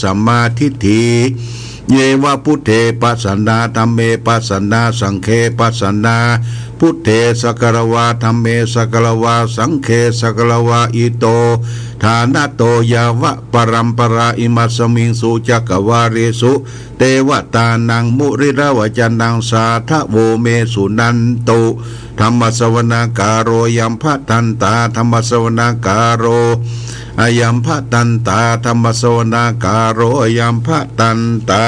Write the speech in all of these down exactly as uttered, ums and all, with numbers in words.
สัมมาทิฏฐิ เย วะ บุตเถ ปัสสะนา ธัมเม ปัสสะนา สังฆัง ปัสสะนา บุตเถ สักกะระวา ธัมเม สักกะระวา สังฆัง สักกะระวา อิโต ฐานะโต ยาวะ ปะรัมปะรา อิมัสสะมิง สุ จักกะวาเลสุ เตวะตานัง มุนิระวะจะนัง สาธะโว เม สุนันตุ ธัมมะสะวะนะกาโล อะยัมภะทันตา ธัมมะสะวะนะกาโล อะยัมภะทันตา ธัมมะสะวะนะกาโล อะยัมภะทันตา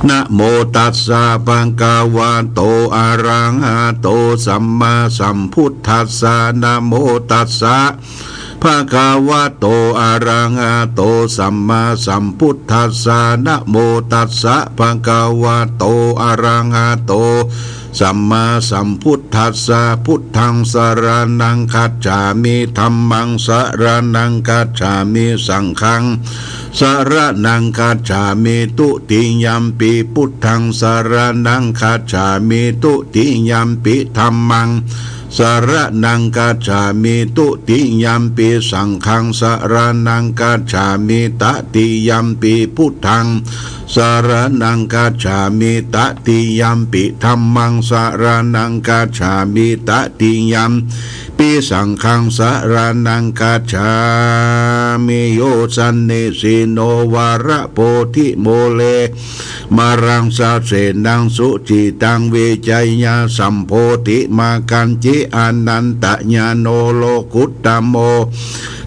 นะโมตัสสะ ภะคะวะโต อะระหะโต สัมมาสัมพุทธัสสะ นะโมตัสสะ ภะคะวะโต อะระหะโต สัมมาสัมพุทธัสสะ นะโมตัสสะ ภะคะวะโต อะระหะโต สัมมาสัมพุทธัสสะ พุทธัง สะระณัง คัจฉามิ ธัมมัง สะระณัง คัจฉามิ สังฆัง สะระณัง คัจฉามิ ตุติยัมปิ พุทธัง สะระณัง คัจฉามิ ตุติยัมปิ ธัมมัง สะระณัง คัจฉามิ ตุติยัมปิ สังฆัง สะระณัง คัจฉามิ ตติยัมปิ พุทธัง สะระณัง คัจฉามิ ตติยัมปิ ธัมมัง สะระณัง คัจฉามิ ตติยัมปิ สังฆัง สะระณัง คัจฉามิ โย สันนิสินโน วะระโพธิโมเล มารัง สะเสนัง สุจิตัง วิจะยะสัมโพธิ มากัญจิ อะนันตญาโณ โลกุตตะโม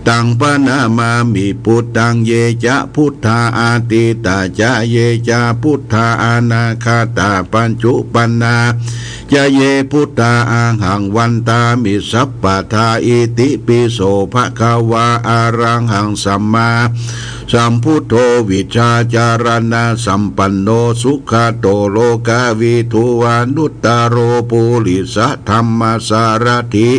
ตัง ปะนะมามิ พุทธัง เย จะ พุทธา อะตีตะ จะ เย จะ พุทธา อะนาคตะ ปัจจุปันนา จะ เย พุทธา อะหัง วันตามิ สัพพะทา อิติปิโส ภะคะวา อะระหัง สัมมาสัมพุทโธ วิชชาจารณะสัมปันโน สุขะโต โลกะวิทู อนุตตะโร ปุริสะธัมมะสารถิ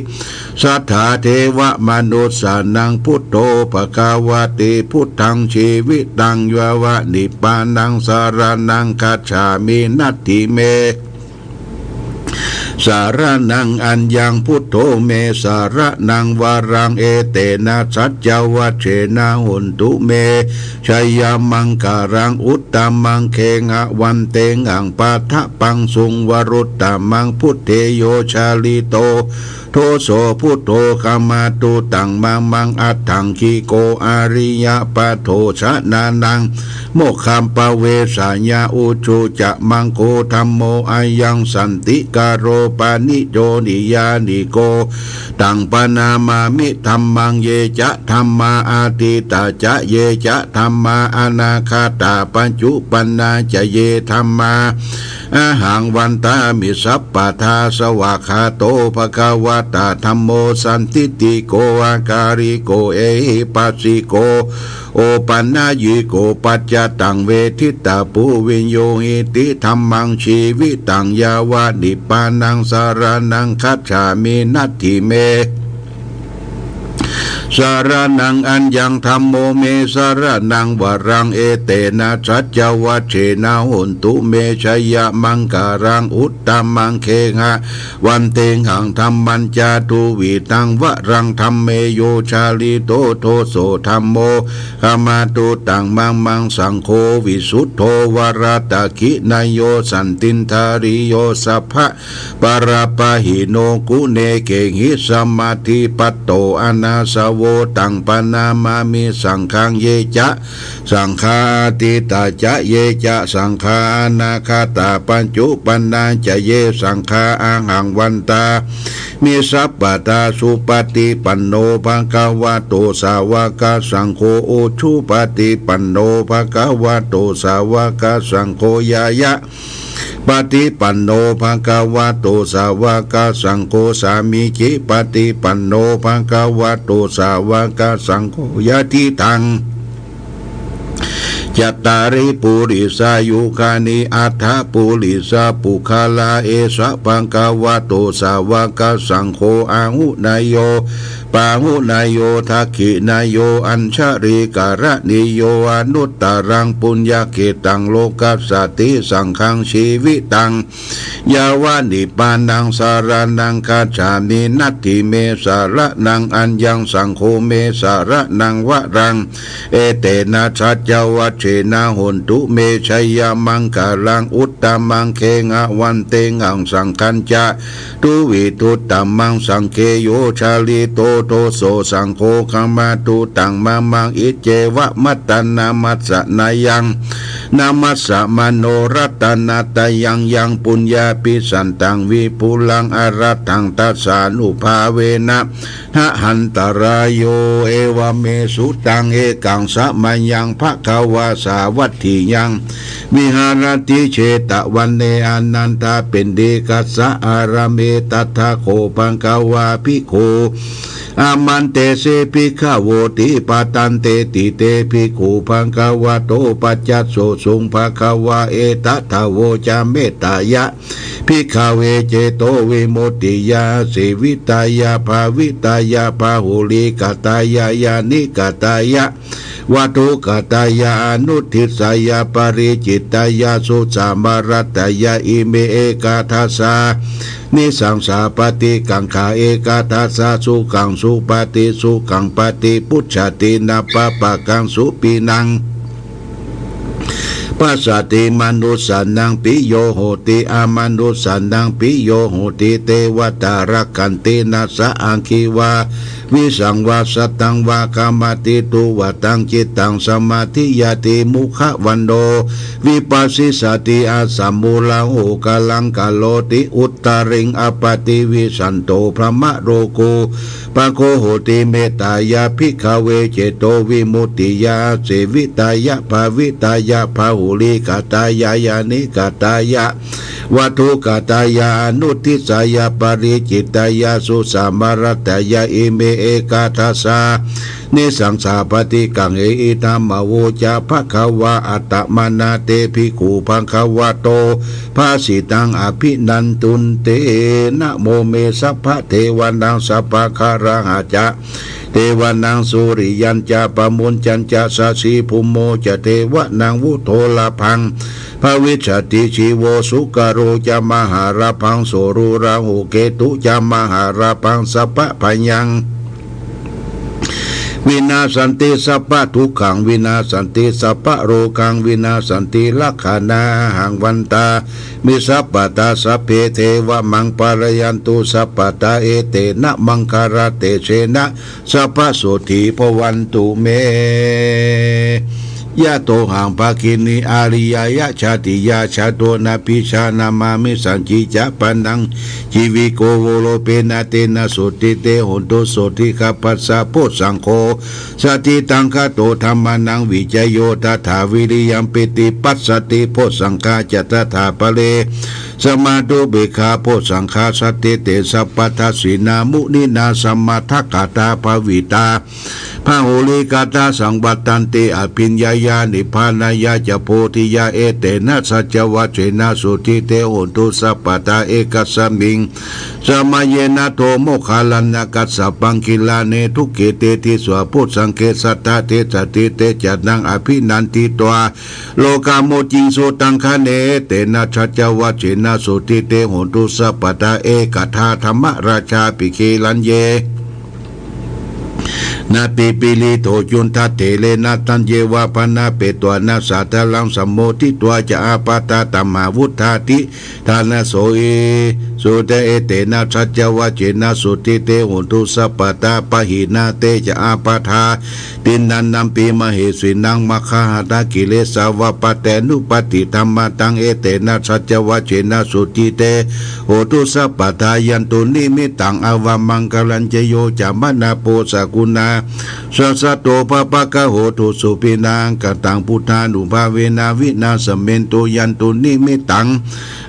สัทธา เทวะมนุสสานัง พุทโธ ภะคะวะติ พุทธัง จีวิตัง ยะวะ นิพพานัง สะระณัง คัจฉามิ นัตถิ เม สะระณัง อัญญัง พุทโธ เม สะระณัง วะรัง เอเตนะ สัจจวัจเจนะ โหนตุ เม ชยะมังคะลัง อุตตะมัง เคหะ วันเตหัง ปะทะปังสุง วะรุตตะมัง พุทเท โย จาริโต โทโส พุทโธ ขมาตุตัง มัมมัง อัตถังคิโก อะริยะปะโถ สะนะนัง โมกขัมปะเวสะยะ อุจจุจะมังโค ธัมโม อะยัง สันติกะโร ปะญิโญ นิยานิโก ตัง ปะนะมามิ ธัมมัง เย จะ ธัมมา อะตีตะ จะ เย จะ ธัมมา อะนาคตะ ปัจจุปันนา จะ เย ธัมมา อะหัง วันตามิ สัพพะทา สวากขาโต ภะคะวะตะ ธัมโม สันทิฏฐิโก อะกาลิโก เอหิปัสสิโก โอปันนยิโก ปัจจตัง เวทิตะปู วิญญูหิติ ธัมมัง จีวิตัง ยะวะ นิพพานัง สะระณัง คัจฉามิ นัตถิ เม สะระณัง อัญญัง ธัมโม เม สะระณัง วะรัง เอเตนะ สัจจวัจเจนะ โหนตุ เม ชยะมังคะลัง อุตตะมัง เคหะ วันเตหัง ธัมมัญจะ ทูวิตัง วะรัง ธัมเม โย จาริโต โทโส ธัมโม ขมาตุตัง มัมมัง สังโฆ วิสุทโธ วะระตะขินะโย สันตินทาริโย สัพพะ ปะระปะหิโน กุเณเกหิ สะมาธิปัตโต อะนาสะโว ตัง ปะนะมามิ สังฆัง เย จะ สังฆา อะตีตะ จะ เย จะ สังฆา อะนาคตะ ปัจจุปันนา จะ เย สังฆา อะหัง วันตามิ สัพพะทา สุปะฏิปันโน ภะคะวะโต สาวะกะสังโฆ อุจุปะฏิปันโน ภะคะวะโต สาวะกะสังโฆ ญาณะ ปะฏิปันโน ภะคะวะโต สาวะกะสังโฆ สามีจิปะฏิปันโน ภะคะวะโต สาวะกะสังโฆ ยะทิฏฐัง จัตตาริ ปุริสายุคานิ อัฏฐะ ปุริสะปุคคละ เอสะ ภะคะวะโต สาวะกะสังโฆ อาหุเนโย ปาหุเนยโย ทักขิเนยโย อัญชลีกรณีโย อนุตตรังปุญญเขตตัง โลกัสสาติ สังฆัง จีวิตัง ยาวะนิพพานัง สรณัง คัจฉามิ นัตถิเม สรณัง อัญญัง สังโฆ เม สรณัง วรัง เอเตนะ สัจจวัจเจนะ โหนตุ เม ชยมังคะลัง อุตตมัง เคหะวันเตหัง สังฆัญจะ ทุวิทุตตะมัง สังเข โย ชาลิโต โทโส สังโฆ ขมาตุ ตัง มะมัง อิเจวะ มัตตะนามัสสะ นายัง นามัสสะ มโน รัตตะนะตะยัง ยัง ปุญญาภิสันตัง วิปุลัง อรัตถัง ตัสสานุภาเวนะ นะหันตะราโย เอวะเม สุตัง เอกัง สะมะยัง ภะคะวา สาวัตถิยัง วิหารติ เชตะวันเน อานันทะปิณฑิกัสสะ อารามเม ตถาโข ภะคะวา ภิกขุ อามันเตสิ ภิกขะโวติ ปะตันเตติ เต ภิกขุ ภะคะวะโต ปัจจัสสุง ภะคะวา เอตะทะโวจะ เมตตายะ ภิกขะเว เจโตวิมุตติยา สีวิตายา ภาวิตายา พาหุลีกตายา ยานิกตายา วัตถุกตายา อนุทิสายา ปริจิตายา สุสามะรัตตายา อิเม เอกาทัสสา นิสังสาปฏิกังขา เอกาทัสสา สุขัง สุปฏิ สุขัง ปฏิปุจฉติ นะปะปะกัง สุปินัง ปัสสติ มนุสสานัง ปิโย โหติ อมนุสสานัง ปิโย โหติ เตวะตา รักขันติ นะสะ อังคีวา วิสังวา สัตถังวา คามาติ ตุวะตัง จิตตัง สมาธิยาติ มุขะวันโณ วิปัสสิสาติ อาสะมูละ โหกะลัง กะโรติ อุตตริง อปปะติวิสสันโต พรหมโลกูปะโค โหติ เมตตายา ภิกขะเว เจโตวิมุตติยา สีวิตายา ภาวิตายา พาหุลีกตายา ยานิกตายา วัตถุกตายา อนุทิสายา ปริจิตายา สุสามะรัตตายา อิเม เอกาทัสสา นิสังสาปฏิกังเข อิทัง อโวจะ ภะคะวา อะตะมะนะ เต ภิกขุ ภะคะวะโต ภาสิตัง อะภินันทุนติ นะโม เม สัพพะเทวานัง สัพพะคารัง อะจะ เทวานัง สุริยัญจะ ปะมุญจัญจะ สะสีภุมโมจะ เทวานัง วุโฑลพัง ภะวิชชาติ ชีโว สุกะโรจะ มหาลพัง สุรูราหู เกตุจะ มหาลพัง สัพพะพะยัง วินาสสันติ สัพพะทุกขัง วินาสสันติ สัพพะโรกัง วินาสสันติ ลักขะณาหัง วันตามิ สัพพะทา สัพเพ เทวะ มัง ปะระยันตุ สัพพะทา เอเตนะ มังคะละเตจะนะ สัพพะโสตถี ภะวันตุ เม ยะโตหัง ภะคินี อาริยะยะ ชาติยะ ชาโต นะปิชา นะมามิ สัจจิจะ ปะนัง จีวิโก โวโรเปนะ เตนะ โสตถี เต โหนตุ โสตถี คัพพะสสะ โพชฌังโค สัตถิตัง คาโต ธัมมานัง วิจะโย ตถา วิริยัง ปีติ ปัสสะติ โพชฌังคา จะ ตถา ปะเร สะมาธิ อุเปกขา โพชฌังคา สันติ เต สัพพะทัสสินา มุนินา สะมัทธะกะตา ภะวิตา พะหุลีกะตา สังวัตตันติ อะภิญญายา นิพพานายาจะ โพธิยา เอเตนะ สัจจวัจเจนะ โสตถี เต โหนตุ สัพพะทา เอกัสสะมิง สะมะเยนะ โท โมคคัลลานะ กัสสะปัง กิลาเน ทุกขิเต ติสสะ โพชฌังเข สัตถะ เทสะสะ ติเต จะ นัง อะภินันทิตวา โลกัง มุจจิง สุตัง คะเน เอเตนะ สัจจวัจเจนะ โสตถี เต โหนตุ สัพพะทา เอกทา ธัมมะราชา ปิ กิรัญเย นะ ปิปิลิโท จุณฑะ เถเรนะ ตัญเยวะ ภะนะเปตวา นะ สาทะลัง สัมโมทิตวา จะ อาปาทา ตัมหาวุฑฒา ติฏฐานะโส อิ สุเต เอเตนะ สัจจวัจเจนะ โสตถี เต โหนตุ สัพพะทา ปะหินา เต จะ อาปาทา ติณฐานะ ปิ มะเหสีนัง มะคะหะตะ กิเลสาวะปะเต นุปัฏฐิ ธัมมาตัง เอเตนะ สัจจวัจเจนะ โสตถี เต โหนตุ สัพพะทา ยันตุ นิมิตตัง อาวะมังคะลัญ จะ โย จะมะนา โพ สะกุณา Sassato pāpaggaho dussupinaṃ akantaṃ buddhānubhāvena vināsamentu. Yandunnimittaṃ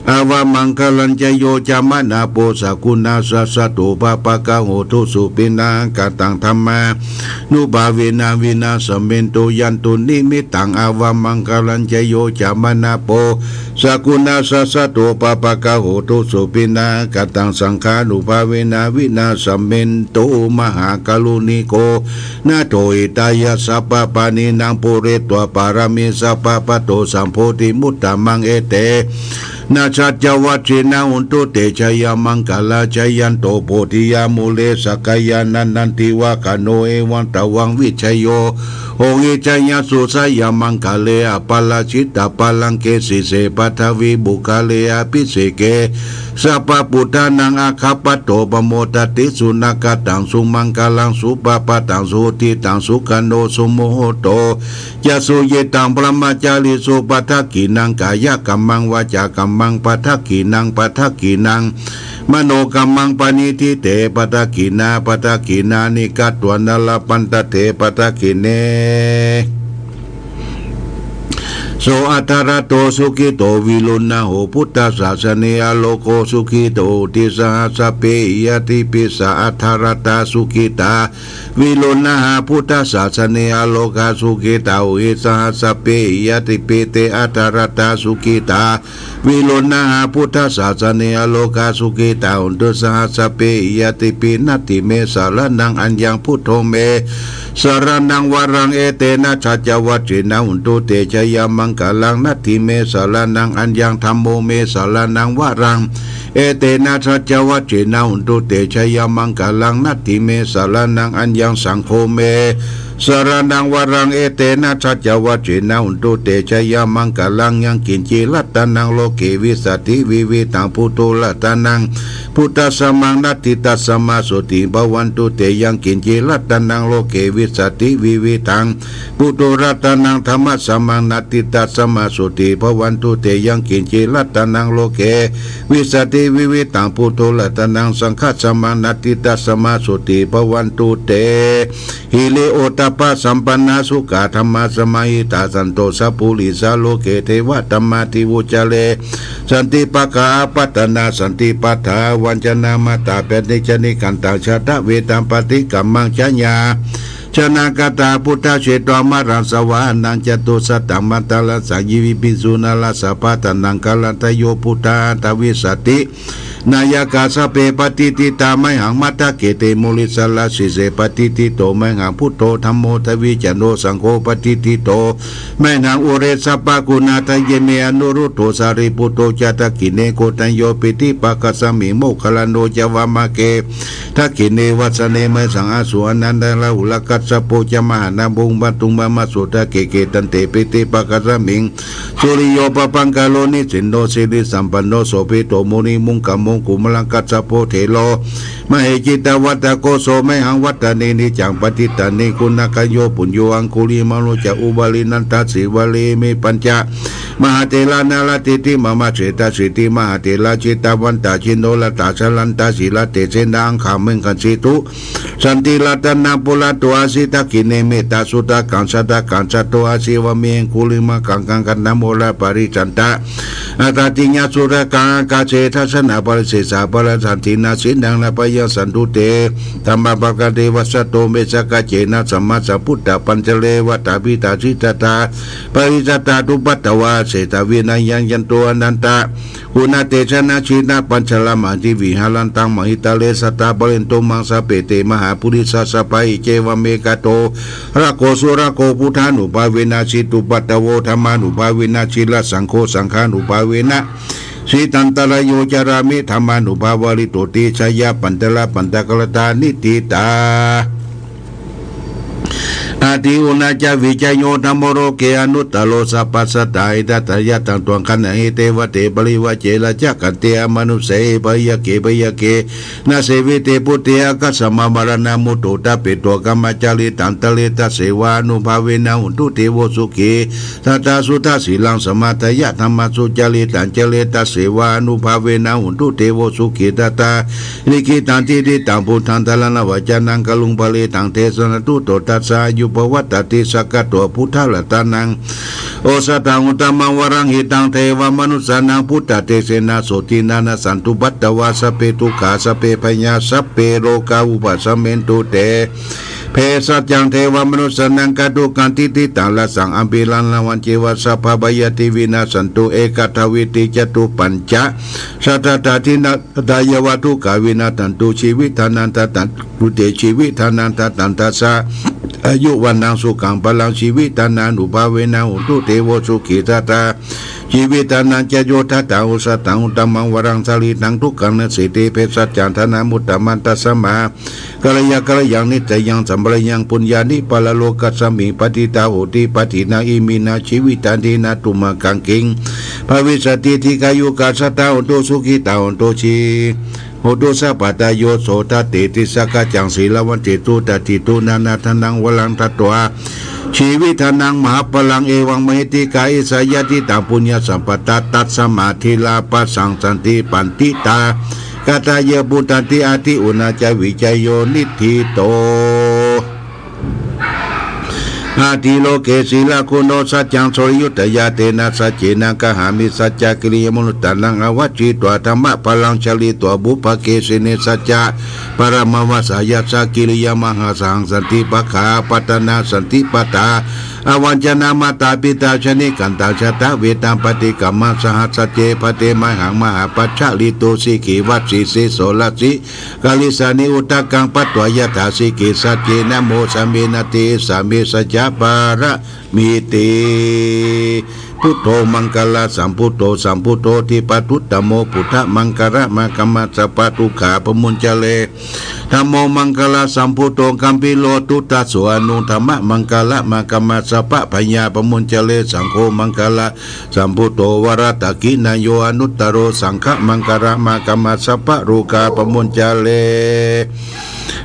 avamaṅgalañca yo cāmanāpo sakuṇassa saddo pāpaggaho dussupinaṃ akantaṃ dhammānubhāvena vināsamentu. Yandunnimittaṃ avamaṅgalañca yo cāmanāpo sakuṇassa saddo pāpaggaho dussupinaṃ akantaṃ saṅghānubhāvena vināsamentu. Mahākāruṇiko nātho hitāya sabbapāṇinaṃ pūretvā pāramī sabbā patto sambodhimuttamaṃ. Etena saccavajjena hontu te jayamaṅgalā. Jayanto bodhiyā mūle sakyānaṃ nandivaḍḍhano evaṃ tvaṃ vijayo hohi jayassu jayamaṅgale aparājitapallaṅke sīse paṭhavipokkhare abhiseke sabbabuddhānaṃ aggappatto pamodati. Sunakkhattaṃ sumaṅgalaṃ supabhātaṃ suhuṭṭhitaṃ sukhaṇo sumuhutto ca suyiṭṭhaṃ brahmacārisu padakkhiṇaṃ kāyakammaṃ vācākammaṃ padakkhiṇaṃ padakkhiṇaṃ manokammaṃ paṇidhi te padakkhiṇā padakkhiṇāni katvāna labhantatthe padakkhiṇe. So atthaladdho sukhito viruḷhako buddhasāsane arogō sukhito hoti saha sabbehi ñātibhi. Sā atthaladdhā sukhitā viruḷhakā buddhasāsane arogā sukhitā hohi saha sabbehi ñātibhi. Te atthaladdhā sukhitā viruḷhakā buddhasāsane arogā sukhitā hontu saha sabbehi ñātibhi. Natthi me saraṇaṃ aññaṃ buddho me saraṇaṃ varaṃ etena saccavajjena hontu te jayamaṅgalaṃ. Natthi me saraṇaṃ aññaṃ dhammo me saraṇaṃ varaṃ etena saccavajjena hontu te jayamaṅgalaṃ. Natthi me saraṇaṃ aññaṃ saṅgho me saraṇaṃ varaṃ etena saccavajjena hontu te jayamaṅgalaṃ. Yaṅkiñci ratanaṃ loke vijjati vividhaṃ puthu ratanaṃ buddhasamaṃ natthi tasmā sotthī bhavantu te. Yaṅkiñci ratanaṃ loke vijjati vividhaṃ puthu ratanaṃ dhammasamaṃ natthi tasmā sotthī bhavantu te. Yaṅkiñci ratanaṃ loke vijjati vividhaṃ puthu ratanaṃ saṅghasamaṃ natthi tasmā sotthī bhavantu te. Hiriottappasampannā sukkadhammasamāhitā santo sappurisā loke devadhammāti vuccare. Santi pakkhā apattanā santi pādā avañcanā mātā paṭicca nikkhantā jātaveda paṭikkama. Jayāsanāgatā buddhā jetvā māraṃ savāhanaṃ catusaccāmataraṃ sāyīviṃ bhisū narāsabhā taṇhaṅkarādayo buddhā aṭṭhavīsati nāyakā sabbe patiṭṭhitā mayhaṃ matthake te mūle sadā sīse patiṭṭhito mayhaṃ buddho dhammo dvijjano saṅgho patiṭṭhito mayhaṃ ure sabbaguṇādaye me anuruddho sārīputto ca dakkhiṇe koṇḍañño piṭṭhibhāgasmiṃ moggallāno ca vāmake dakkhiṇe vassane mayhaṃ āsuṃ ānandarāhulā kassapo ca mahānāmo ubhātuṃ vāmasotake. Kittante piṭṭhibhāgasmiṃ suriyo pabhaṅkaro nisinno sirisampanno sobhito munipuṅgavo. Kumārakassapo thero mahesī cittavādako so mayhaṃ vadane niccaṃ patiṭṭhāmi guṇākaro. Puṇṇo aṅgulimālo ca upālī nandasīvalī. Ime pañca mahātherā nalāṭe ti mama sesā siddhi mahātherā jitavantā jinorasā jalantā sīlatejena aṅgamaṅgesu saṅghanti. Ratanaṃ purato āsi dakkhiṇe mettasuttakaṃ dhajaggaṃ sattho āsi vāme aṅgulimālakaṃ khandhamoraparittañca āṭāgiriṃ sūtakāli ākāse dassanaṃ palasesā palasaṃ tiṇṇaṃ sīlaṃ abhayaṃ santute dhammapakatī. Vasato me sakiccena saha sambuddhapañjare vātapittādisañjātā paricchitā cupaddavā asesaṃ vinayaṃ yantu anantaguṇatejena jinapañjaramāhati viharantaṃ mahītale sadā pālentu maṃ sabbe te mahāpurisāsabhā. Iccevamakāto rakkho surakkho buddhānubhāvena jitupaddavo dhammānubhāvena jirasaṅgho saṅghānubhāvena jitantarāyo carāmi dhammānubhāvapālito ti jaya pañjarapattakaratā niṭṭhitā. อติอุณาจาวิจโย ธัมโม โลเก อนุตตโร สัพพัสสัตตา หิตัสสะ ยะถา ตวงคันหัง หิเต วะเต ปริวาเจ รัจจกันเต อมนุสเส หิ พยะเก พยะเก นะ เสวิเต ปุตเต อักขัสสะ มะ มะระณะ มุตตุ ตะเปโต กัมมะจาริตัง ตะเรตะ เสวานุภาเวนะ หุนตุ เตโว สุขี สัตตา สุทะ สีลัง สะ มะทายะ ธัมมัง สุจาริตัง จะเรตะ เสวานุภาเวนะ หุนตุ เตโว สุขี สัตตา ลิกขิตัง ทิฏฐิตัง พุทธัง สะระณะ วัจจะนัง กรุง ปะริตถัง เดสะนะตุ โต ตัสสะ อายุ ภวัตติ สักขะ โต พุทธะ รัตตะนัง โอสะถัง อุตตะมัง วะรัง หิตัง เทวะ มะนุสสานัง พุทธะ เตเสนะ โสตินะ นะสสันตุ ปัตตะวา สัพเพ ทุกขา สัพเพ ภะยา สัพเพ โรคา อุปะสะเมนตุ เต เภสัจจัง เทวะ มะนุสสานัง กัตถุกกัง ทิฏฐิตัง รัสสัง อะภิรัง รังวัง เจวะ สัพพะ พะยาธิ วินาสสันตุ เอกัทถา วีติ จะตุ ปัญจะ ชะตะ ตะ ทินะ ตะ ยะวะ ทุกขา วินาสสันตุ ชีวิตานัง ทัตตันตุ เต ชีวิตานัง ทัตตันตัสสะ อายุ วัณณัง สุขัง พะลัง ชีวิตานานุภาเวนะ หุนตุ เตโว สุขี สัตตา ชีวิตานัง จะโย ทัตตา โอสะถัง อุตตะมัง วะรัง สะรีรัง ทุกขัง นะเสติ เภสัจจัง ทะนะ มุตตะมัน ตัสสะ มหา กัลยา กัลยัง นิสสยัง สัมปะรายัง ปุญญานิ ปะระโลกัสสะมิง ปะทิตา โหติ ปะทินัง อิมินา ชีวิตา ทีนา ตุมหัง คัง คิง ภะวิสสะติ ทีฆายุกา สัตตา โหนตุ สุขิตา โหนตุ ชี โหนตุ สัพพะทา โย โส ทัตติ ติสสะกัจจัง สีลาวัตถิตุ ตะถิตุ นานาทานัง วะรัง ทัตวา ชีวิตานัง มหาปะลัง เอวัง มหิทธิกา อิสสะ ยะทิตัง ปุญญะสัมปะทา ตัสสะ มหาทีลา ปะสังสันติ ปันทิตา กาตาเย ปุตตันติ อติอุณาจาวิจโย นิฏฐิโต อติโลเก สีลาคุโน สัจจัง โสริยุตตะยา เตนะ สัจเจนะ กะหามิ สัจจะกิริยามนุตตะนัง อวัจฉิตวา ธัมมะปะลัง ชะลิตวา บุพพะเกสิเน สัจจะปะรมะวาสายัสสะ กิริยามหาสหัง สันติปะขะ ปัตตานา สันติปะทา อวัญจนะ มาตาปิตา ชะนิกันตัง ชะตะเวทัง ปะฏิกัมมัง สะหัสสะ เจ พะเท มหัง มหาปัชชะลิโต สีขีวัสสี สีโสระสี กาลิสานิ อุทะกัง ปัตวา ยะถา สีขี สัจเจนะ โมสะเมนะ เทสามิ สัจจะปะระมิติ พุทโธ มังคะละสัมพุทโธ สัมพุทโธ ทิปะทุตตะโม พุทธะ มังคะละ มะ กะมะ สัพพะทุกขา ปะมุญจะเร ธัมโม มังคะละสัมพุทโธ กัมภีโร ทุตตะโส อนุ ธัมมะ มังคะละ มะ กะมะ สัพพะพะยา ปะมุญจะเร สังโฆ มังคะละ สัมพุทโธ วะระตะกินะโย อนุตตะโร สังฆะ มังคะละ มะ กะมะ สัพพะโรคา ปะมุญจะเร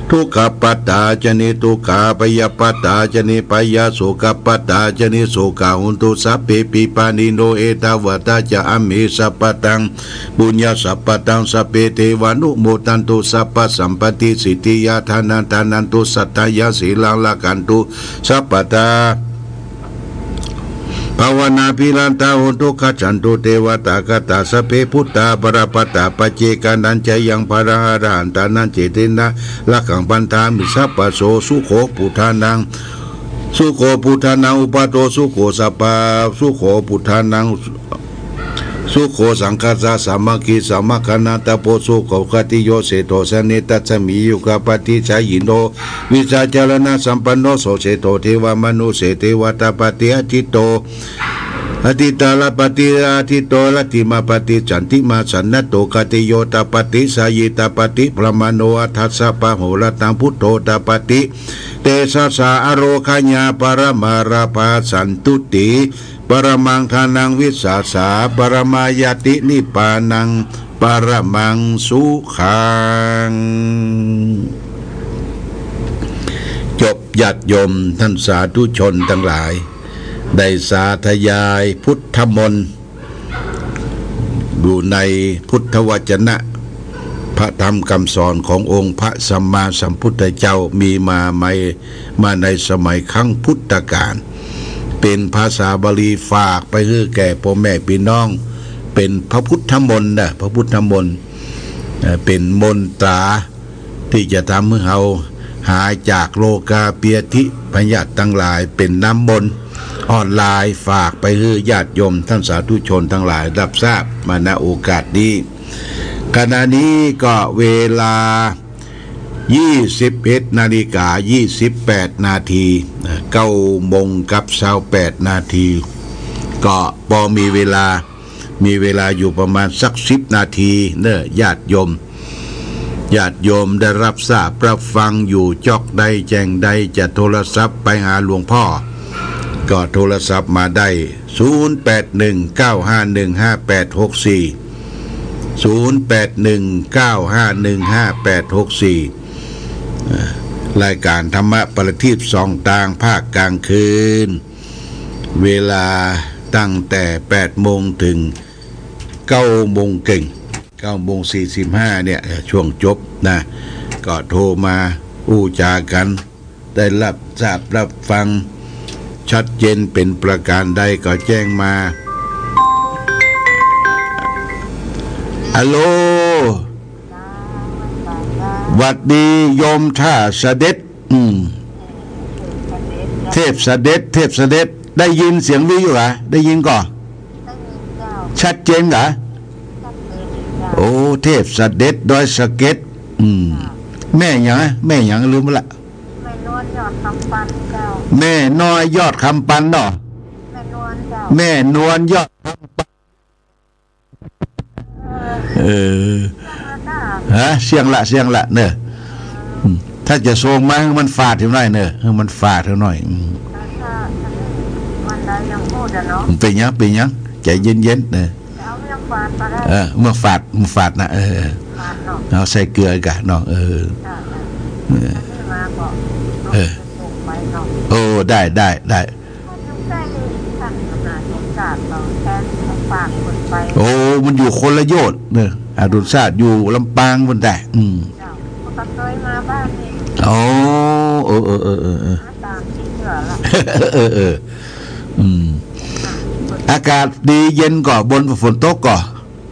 ทุกขะปัตตา จะ นิทุกขา พะยะปัตตา จะ นิพะยา โสกะปัตตา จะ นิโสกา โหนตุ สัพเพปิ ปาณิโน เอตาวะทา จะ อัมเห สัพพะตัง ปุญญะสัมปะทัง สัพเพ เทวานุโมทันตุ สัพพะสัมปะติ สิทธิยา ทานัง ทานันตุ สัตถะยา สีลัง รักขันตุ สัพพะทา ภาวะนาภิรัตตา โหนตุ คัจฉันตุ เทวะตาคาตา สัพเพ พุทธา บาละปัตตา ปัจเจกานัญจะยัง บาลัง อรหันตานัญจะ เตนะ รักขัง บัณฑามิ สัพพะโส สุโข ปุทธานัง สุโข ปุทธานัง อุปาโท สุโข สัพพะ สุโข ปุทธานัง สุโข สังฆัสสะ สามัคคี สมัคคณา ตะโพ สุโข คติโย เศรษฐโส เนตัสสะ มี ยุคปะติชายิโน วิชาจารณะสัมปันโน โส เศรษฐโส เทวะมนุสเส เทวะตาปะติ อธิโต อธิตาลปะติ อธิโต รัตติมาปะติ สันติมา สันนะโต คติโย ตปะติ สายี ตปะติ พรหมโน อัฏฐัสสะ ปะโหรตัง พุทโธ ตปะติ เตชะสา อโรคยา ปะระมาราภา สันตุติ ปะระมัง ทานัง วิสาสา ปะระมายาติ นิพพานัง ปะระมัง สุขัง จบ ญาติโยมท่านสาธุชนทั้งหลาย ได้สาธยายพุทธมนต์ อยู่ในพุทธวจนะ พระธรรมคำสอนขององค์พระสัมมาสัมพุทธเจ้า มีมาไหม มาในสมัยครั้งพุทธกาล เป๋นภาษาบาลี ฝากไปหื้อแก่ป้อแม่ปี้น้อง เป๋นพระพุทธมนต์นะ พระพุทธมนต์ เอ่อ เป๋นมนตรา ตี้จะทำหื้อเฮาหายจากโรคาพยาธิพยาธิตังหลาย เป๋นน้ำมนต์ออนไลน์ ฝากไปหื้อญาติโยมท่านสาธุชนตังหลายรับทราบมา ณ โอกาสนี้ ขณะนี้ก็เวลา ยี่สิบเอ็ดนาฬิกา ยี่สิบแปดนาที เก้าโมงกับซาวแปดนาที ก็ปอมีเวลา มีเวลาอยู่ประมาณสักสิบนาทีเน่อญาติโยม ญาติโยมได้รับทราบรับฟังอยู่จ๊อกใดแจ้งใดจะโทรศัพท์ไปหาหลวงพ่อ ก็โทรศัพท์มาได้ ศูนย์แปดหนึ่ง เก้าห้าหนึ่ง ห้าแปดหกสี่ ศูนย์แปดหนึ่ง เก้าห้าหนึ่ง ห้าแปดหกสี่ เอ่อ รายการธรรมะประทีปส่องตางภาคกลางคืน เวลาตั้งแต่แปดโมงถึงเก้าโมงเกิ่ง เก้าโมงสี่สิบห้าเนี่ย เอ่อ ช่วงจบนะ ก็โทรมาอู้จ๋ากั๋น ได้รับทราบรับฟังชัดเจนเป๋นประก๋านใดก็แจ้งมา ฮัลโหล หวัดดีโยมท่าเสด็จ อืม เทพเสด็จ เทพเสด็จ ได้ยินเสียงวิทยุก่อ ได้ยินก่อ ชัดเจนก่อ โอ้ เทพเสด็จดอยสะเก็ด อืม แม่หยัง แม่หยังลืมไปละ แม่นวลยอดคำปันเจ้า แม่น้อยยอดคำปันเนาะ แม่นวลเจ้า แม่นวลยอดคำปัน เออ เออ เสี้ยงละ เสี้ยงละเนาะ อืม ถ้าจะส่งมาหื้อมันฝาดเท่าน้อยเนาะ หื้อมันฝาดเท่าน้อย อืม ถ้า ถ้า ถ้าวันใดยังพูดอะเนาะ เป๋นหยัง เป๋นหยัง ใจ๋เย็นๆ เนาะ เอาเมืองฝาดก็ได้ เออ เมืองฝาด เมืองฝาดนะ เออ ฝาดเนาะ เอาใส่เกลือกั๋นเนาะ เออ จ้ะ จ้ะ เออ อันนี้มาก็ เออ ส่งไปเนาะ โอ้ ได้ ได้ ได้ ก็ยังได้ท่านมหาสมศักดิ์เนาะ แทนฝากคนไป โอ้ มันอยู่คนละโยชน์เนาะ อดุลศาสตร์อยู่ลำปางพุ้นแต๊ อืม เจ้า ก็เคยมาบ้านนี่ โอ้ เออ เออ เออ เออ มาตามที่เชื่อละ เออ เออ อืม อากาศดีเย็นก่อ บ่นฝนตกก่อ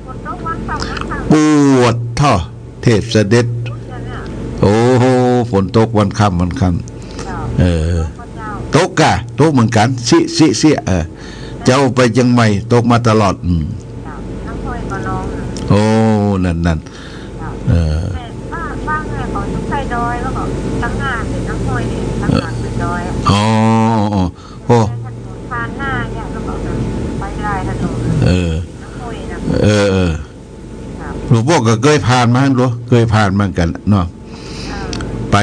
ฝนตกวันค่ำวันค่ำ ปวดท่อ เทพเสด็จ เจ้าเนี่ย โอ้โห ฝนตกวันค่ำวันค่ำ เจ้า เออ ตกเจ้า ตกก่ะ ตกเหมือนกั๋น สิ สิ สิ เออ เจ้าไปเจียงใหม่ ตกมาตลอด อืม เจ้า น้ำห้วยก็นองอะ โอ้ นั่น นั่น เจ้า เออ แต่บ้าน บ้านแม่เขาอยู่ใต้ดอย แล้วก็ตังหน้าเป๋นน้ำห้วยนี่ ตังหลังเป๋นดอยอะ อ๋อ อ๋อ โอ้ ถนนผ่านหน้าเนี่ย แล้วก็ไปได้ถนน เออ น้ำห้วยนะ เออ เออ ครับ หลวงป้อก็เกยผ่านมาหั้นหลวง เกยผ่านมากั๋นเนาะ อ่า ไป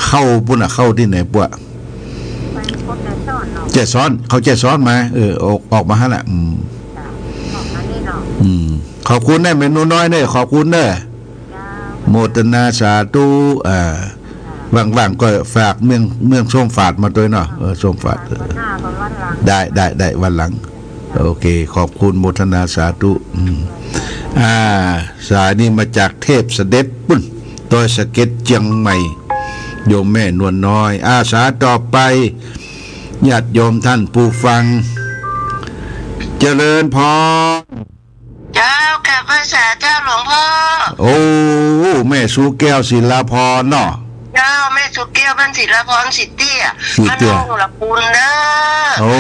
เข้าปุ้นน่ะ เข้าตี้ไหนป้อ ไปพบแจ้ซ้อนเนาะ แจ้ซ้อน เข้าแจ้ซ้อนมา เออ ออก ออกมาหั้นแหละ อืม จ้ะ ออกมานี่เนาะ อืม ขอบคุณนะแม่หนูน้อยเนาะ ขอบคุณเนาะ จ้า โมทนาสาธุ อ่า จ้า ว่างๆ ก็ฝากเมือง เมืองส้มฝาดมาตวยเนาะ เออ ส้มฝาด เออ วันหน้าก็วันหลัง ได้ ได้ ได้ วันหลัง โอเค ขอบคุณ โมทนาสาธุ อืม อ่า สายนี้มาจากเทพเสด็จปุ้น ดอยสะเก็ด เจียงใหม่ โยมแม่นวลน้อย อ่า สายต่อไป ญาติโยมท่านผู้ฟัง เจริญพร เจ้า กราบไหว้สาเจ้าหลวงพ่อ โอ้ แม่สุแก้วศิลาพรเนาะ เจ้า แม่สุแก้วบ้านศิลาพร ศรีเตี้ย ศรีเตี้ย บ้านห้องละปูนเด้อ โอ้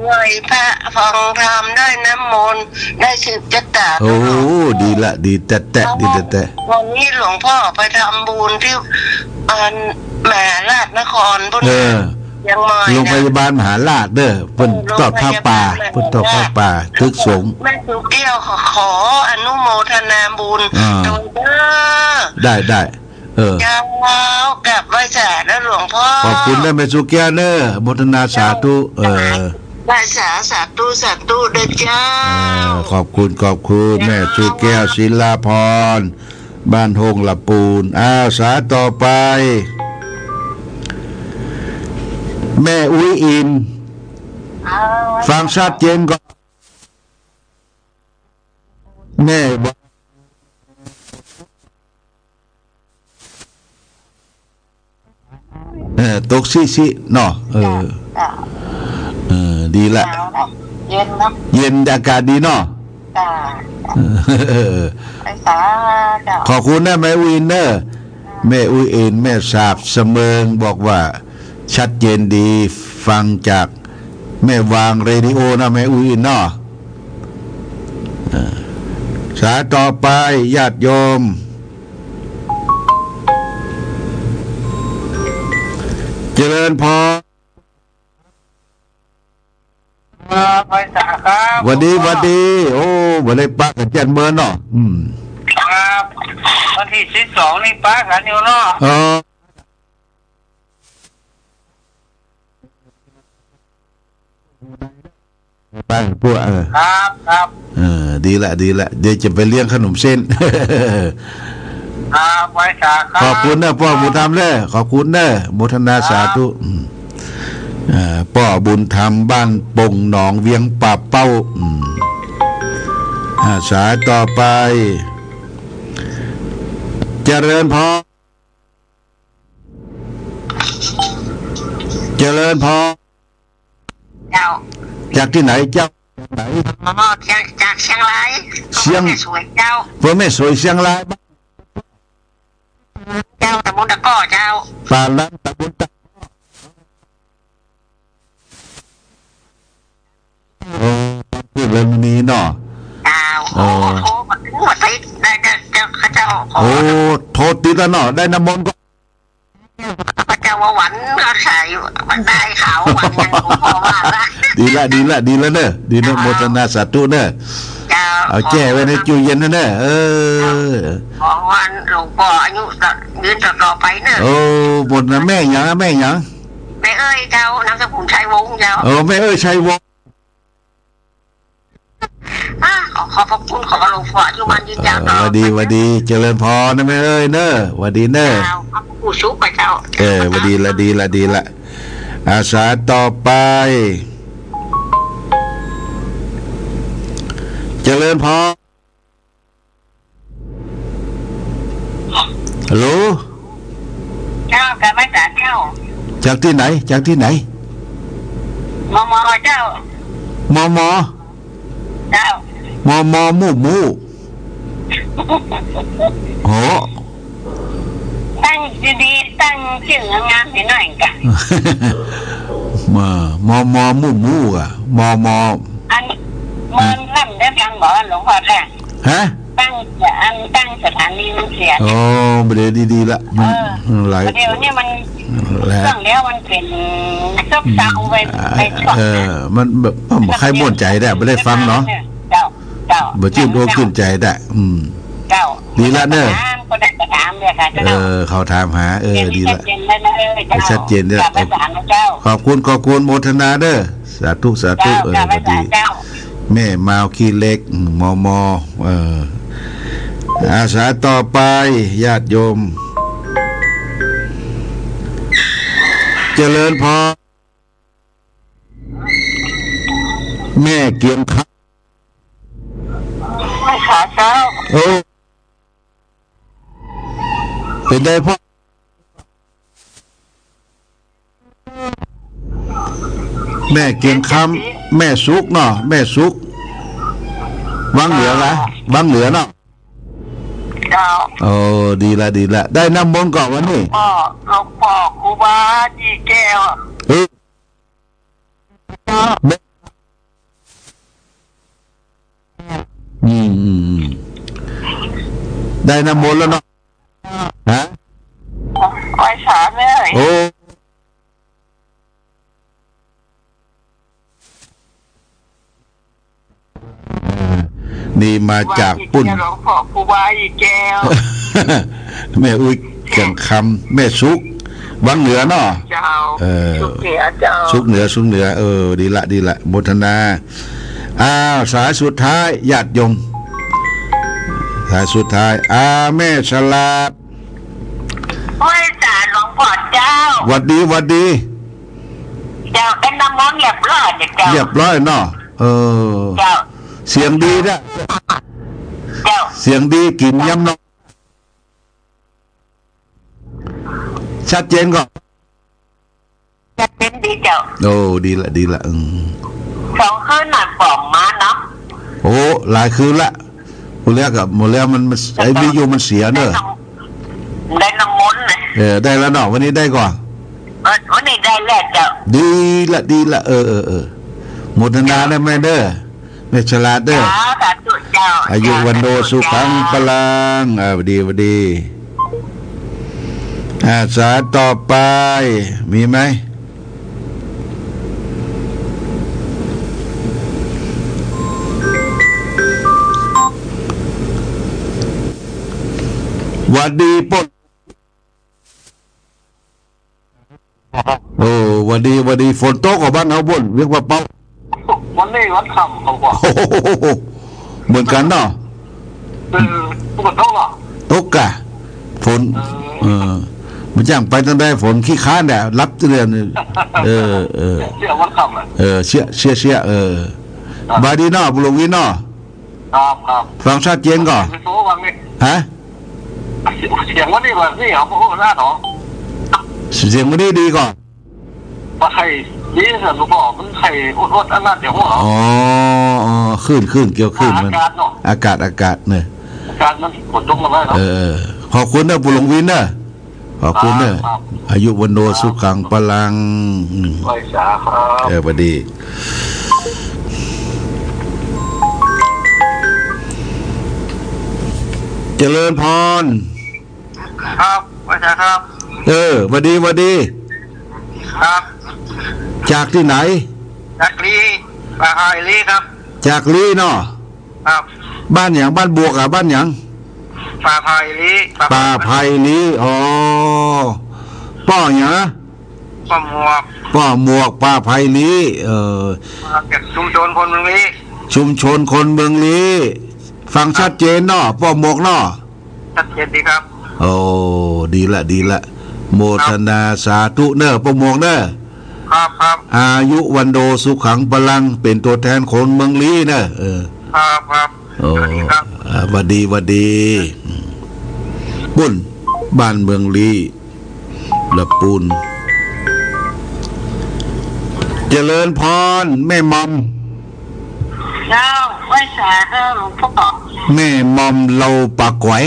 ไหว้พระฟังธรรม ได้น้ำมนต์ ได้สืบชะตา โอ้ ตลอด ดีละ ดีแต๊ๆ ดีแต๊ๆ วันนี้หลวงพ่อไปทำบุญที่ อัน มหาราชนครพุ้น เออ เจียงใหม่นะ โรงพยาบาลมหาราชเด้อ เปิ้น เออ ตอดผ้าป่า โรงพยาบาลมหาราช เปิ้นตอดผ้าป่า ตึกสงฆ์ แม่สุแก้วขอ ขออนุโมทนาบุญ อ่า ตวยเด้อ ได้ ได้ เออ เจ้า กราบไหว้สานะหลวงพ่อ ขอบคุณนะแม่สุแก้วเนาะ โมทนาสาธุ เออ ไหว้สา สาธุ สาธุเด้อเจ้า เออ ขอบคุณ ขอบคุณ แม่สุแก้วศิลาพร บ้านห้องละปูน อ้าว สายต่อไป แม่อุ๊ยอิน ฟังชัดเจนก่อ แม่บอก เออ ตกซิๆ เนาะ เออ จ้ะ เออ ดีละ หนาวเนาะ เย็นเนาะ เย็น อากาศดีเนาะ จ้ะ เออ ไปสา จ้ะ ขอบคุณนะแม่อุ๊ยอินเนาะ แม่อุ๊ยอิน แม่สาบเสมิง บอกว่าชัดเจนดี ฟังจากแม่วางเรดิโอนะ แม่อุ๊ยอินเนาะ เออ สายต่อไป ญาติโยม เจริญพร ครับ ไหว้สาครับ หวัดดี หลวงพ่อ หวัดดี โอ้ บ่ได้ปะกั๋นจันเมินเนาะ อืม ครับ วัน ตี้สิบสองนี่ปะกั๋นอยู่เนาะ อ๋อ ไป พวก เออ ครับ ครับ เออ ดีละ ดีละ เดี๋ยวจะไปเลี้ยงขนมเส้น ครับ ไหว้สาครับ ขอบคุณเน้อป้อบุญธรรมเน้อ ขอบคุณเน้อ โมทนาสาธุ ครับ อืม อ่า ป้อบุญธรรม บ้านปงหนอง เวียงป่าเป้า อืม อ่า สายต่อไป เจริญพร เจริญพร เจ้า จากตี้ไหนเจ้า ไหน อ๋อ จาก จากเชียงราย เชียง อำเภอแม่สวยเจ้า อำเภอแม่สวยเชียงราย เจ้า ตำบลตะก้อเจ้า ป่าล้ำ ตำบลตะ โอ้ ตอนพูดเรื่องนี้เนาะ เจ้า โอ้ โอ้ โอ้ มาถึงหัวติดได้ ได้ เจ้า ข้าเจ้า ขอ โอ้ โทษติดแล้วเนาะ ได้น้ำมนต์ก็ ข้าเจ้าว่าหวันเขาใส่ มันได้ขาวหวันยังหลวงพ่อว่าละ ดีละ ดีละ ดีละเน้อ ดีเน้อ ครับ โมทนาสาธุเน้อ เจ้า เอาแจ้ไว้ในตู้เย็นนะเน้อ เออ ขอวันหลวงพ่ออายุยืนต่อๆ ไปเน้อ โอ้ หมดนะ แม่หยัง แม่หยัง แม่เอ้ยเจ้า นามสกุลชัยวงศ์เจ้า เออ แม่เอ้ยชัยวงศ์ อ่ะ ขอ ขอบพระคุณ ขอหลวงพ่ออายุมั่นยืนยาว เออ ตลอด หวัดดี หวัดดี เจริญพรนะแม่เอ้ยเน้อ หวัดดีเน้อ เจ้า ขอบพระคุณสุขเจ้า เออ หวัดดีละ ดีละ ดีละ อ่า สายต่อไป เจริญพร ฮัลโหล เจ้า กลับมาจากเจ้า จากตี้ไหน จากตี้ไหน มม เจ้า มม เจ้า มม มู่มู่ โห ตั้งดีๆ ตั้งจื้องามๆ หน่อยกะ มา มม มู่มู่อะ มม อัน เมื่อนั้นได้ฟังบ่หลวงพ่อแท้ ฮะ ตั้ง อันตั้งสถานีมันเสีย อ๋อ บ่ดี ดีๆ ละ มัน เออ หลาย เดี๋ยวนี้มัน แหละ ตั้งแล้วมันเป๋นซบเซาไป อืม ไปช่วง เออ มันแบบ บ่ใค่ม่วนใจ๋ได้ บ่ได้ฟังเนาะ เจ้า เจ้า บ่จื้นอกจื้นใจ๋ได้ อืม เจ้า ดีละเน้อ ถามก็ได้ก็ถามเลยค่ะ เออ เจ้า เขาถามหา เออ เดี๋ยวนี้ ดีละ ชัดเจนแล้วนะ เออ เจ้า ชัดเจนแล้ว กราบพระอาจารย์นะเจ้า ขอบคุณ ขอบคุณ โมทนาเน้อ สาธุ สาธุ เจ้า เออ กราบพระอาจารย์ หวัดดี เจ้า แม่มาวขี้เหล็ก อืม มม เออ อ่า สายต่อไป ญาติโยม เจริญพร แม่เกียงคำ ไหว้สาเจ้า โอ้ เป๋นใดพ่อ แม่เกียงคำ แม่สุขเนาะ แม่สุข วังเหนือนะ วังเหนือเนาะ เจ้า โอ้ ดีละ ดีละ ได้น้ำมนต์ก่อวันนี้ พ่อ หลวงพ่อครูบายี่แก้ว เออ อืม อืม อืม ได้น้ำมนต์แล้วเนาะ ฮะ ไหว้สาเลย โอ้ นี่มาจากปุ้น หลวงพ่อครูบายี่แก้ว แม่อุ๊ยเกียงคำ แม่สุข วังเหนือเนาะ เจ้า เออ สุขเหนือเจ้า สุขเหนือ สุขเหนือ เออ ดีละ ดีละ โมทนา อ้าว สายสุดท้าย ญาติโยม สายสุดท้าย อ่า แม่ฉลาด ไหว้สาหลวงพ่อเจ้า หวัดดี หวัดดี เจ้า ได้น้ำมนต์เรียบร้อยเนี่ยเจ้า เรียบร้อยเนาะ เออ เจ้า เสียงดีนะ เจ้า เสียงดี กิ๋นย้ำนอน ชัดเจนก่อ ชัดเจนดีเจ้า โอ้ ดีละ ดีละ อืม สองคืนน่ะป๋องมาเนาะ โอ้ หลายคืนละ หมดแล้วกับ หมดแล้วมัน มัน ไอ้วิทยุมันเสียเนอะ ได้น้ำ ได้น้ำมนต์นะ เออ ได้แล้วเนาะ วันนี้ได้ก่อ เออ วันนี้ได้แล้วเจ้า ดีละ ดีละ เออ เออ เออ โมทนาเน้อแม่เน้อ แม่ฉลาดเน้อ สาธุเจ้า อายุวัณโณสุขังพลัง อ่า หวัดดี หวัดดี อ่า สายต่อไป มีไหม ไหว หวัดดีป้อ โอ้ หวัดดี หวัดดี ฝนตกก่อบ้านเฮาปุ้น เวียงป่าเป้า วันนี้วันค่ำเขาว่า โอ้โห เหมือนกั๋นเนาะ เออ ตกก่อ ตกก่อ ตกก่ะ ฝน เออ เออ มันจะไปตังใด ฝนขี้คร้านแหละ หลับเตือน เออ เออ เสี้ยวันค่ำอะ เออ เสี้ย เสี้ย เสี้ย เออ ครับ บายดีเนาะ ปู่หลวงวินเนาะ ครับ ครับ ฟังชัดเจนก่อ ไปโทรฟังนี่ ฮะ เสียงวันนี้แบบนี้เหรอ โอ้โห น่าหนอ เสียงวันนี้ดีก่อ ว่าใคร นี่สิ หลวงพ่อ มันใครอดๆ อันนั้นเดี๋ยวหัว อ๋อ อ๋อ คลื่น คลื่น เกี่ยวคลื่นมัน อากาศเนาะ อากาศ อากาศเนี่ย อากาศมันฝนตกมาแล้วเนาะ เออ ขอบคุณเนาะ ปู่หลวงวินเนาะ ขอบคุณเนาะ ครับ อายุวัณโณ สุขัง พลัง อืม ไหว้สาครับ เออ หวัดดี เจริญพร ครับ ไหว้สาครับ เออ หวัดดี หวัดดี ครับ จากตี้ไหน จากลี้ ป่าไผ่ลี้ครับ จากลี้เนาะ ครับ บ้านหยัง บ้านบวกอะ บ้านหยัง ป่าไผ่ลี้ ป่าไผ่ลี้ อ๋อ ป้อหยัง ป้อหมวก ป้อหมวก ป่าไผ่ลี้ เออ มาจากชุมชนคนเมืองลี้ ชุมชนคนเมืองลี้ ฟังชัดเจนเนาะ ป้อหมวกเนาะ ชัดเจนดีครับ โอ้ ดีละ ดีละ โมทนาสาธุเน่อ ป้อหมวกเน่อ ครับ ครับ อายุวัณโณ สุขัง พลัง เป๋นตั๋วแทนคนเมืองลี้เน่อ เออ ครับ ครับ โอ้ สวัสดีครับ อ่า หวัดดี หวัดดี ปุ้น บ้านเมืองลี้ ละปูน เจริญพร แม่หม่อม เจ้า ไหว้สาเจ้าหลวงพ่อ แม่หม่อมเหล่าป่าก๋อย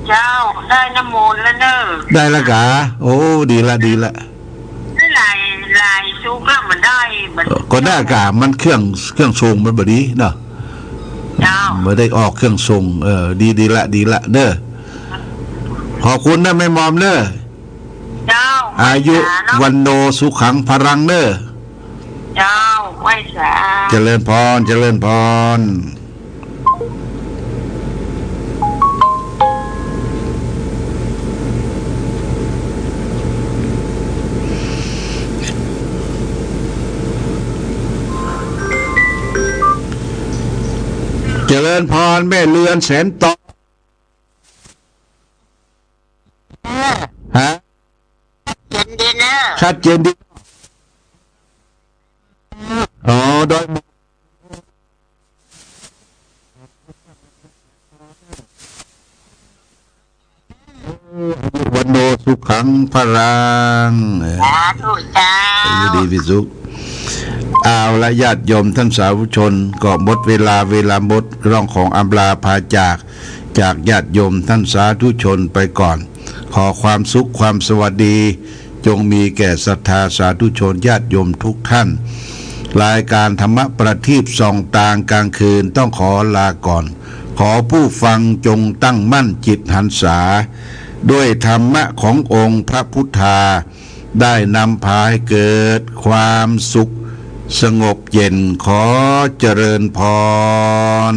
เจ้า ได้น้ำมนต์แล้วเน่อ ได้ละก๋า โอ้ ดีละ ดีละ ได้หลาย หลายชุดแล้วมันได้ มัน ก็ได้ก๋า มันเครื่อง เครื่องส่งมันบ่ดีเนาะ เจ้า บ่ได้ออกเครื่องส่ง เออ ดี ดีละ ดีละเน่อ ขอบคุณเน่อ แม่หม่อมเน่อ เจ้า อายุ ไหว้สาเนาะ วัณโณ สุขัง พลังเน่อ เจ้า ไหว้สา เจริญพร เจริญพร เจริญพร แม่เรือนแสนตอง ฮะ ชัดเจนดีเน่อ ชัดเจนดี อ๋อ ดอยหมอก วัณโณ สุขัง พลัง สาธุเจ้า อยู่ดีมีสุข เอาละ ญาติโยมท่านสาธุชน ก็หมดเวลา เวลาหมด ก็ต้องขออำลาพาจาก จากญาติโยมท่านสาธุชนไปก่อน ขอความสุขความสวัสดี จงมีแก่ศรัทธาสาธุชนญาติโยมทุกท่าน รายการธรรมประทีปส่องตางกลางคืนต้องขอลาก่อน ขอผู้ฟังจงตั้งมั่นจิตหันษา ด้วยธรรมะขององค์พระพุทธา ได้นำพาให้เกิดความสุขสงบเย็น ขอเจริญพร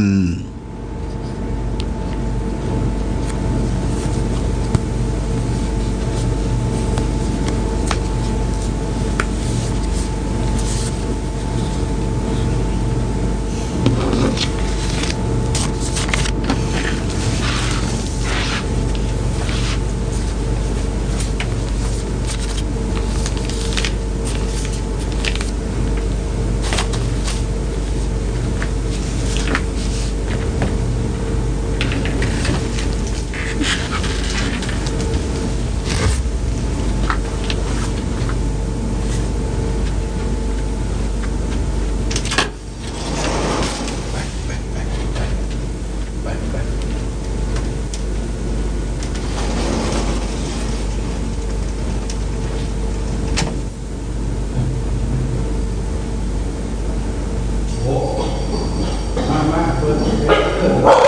มา มา เปิด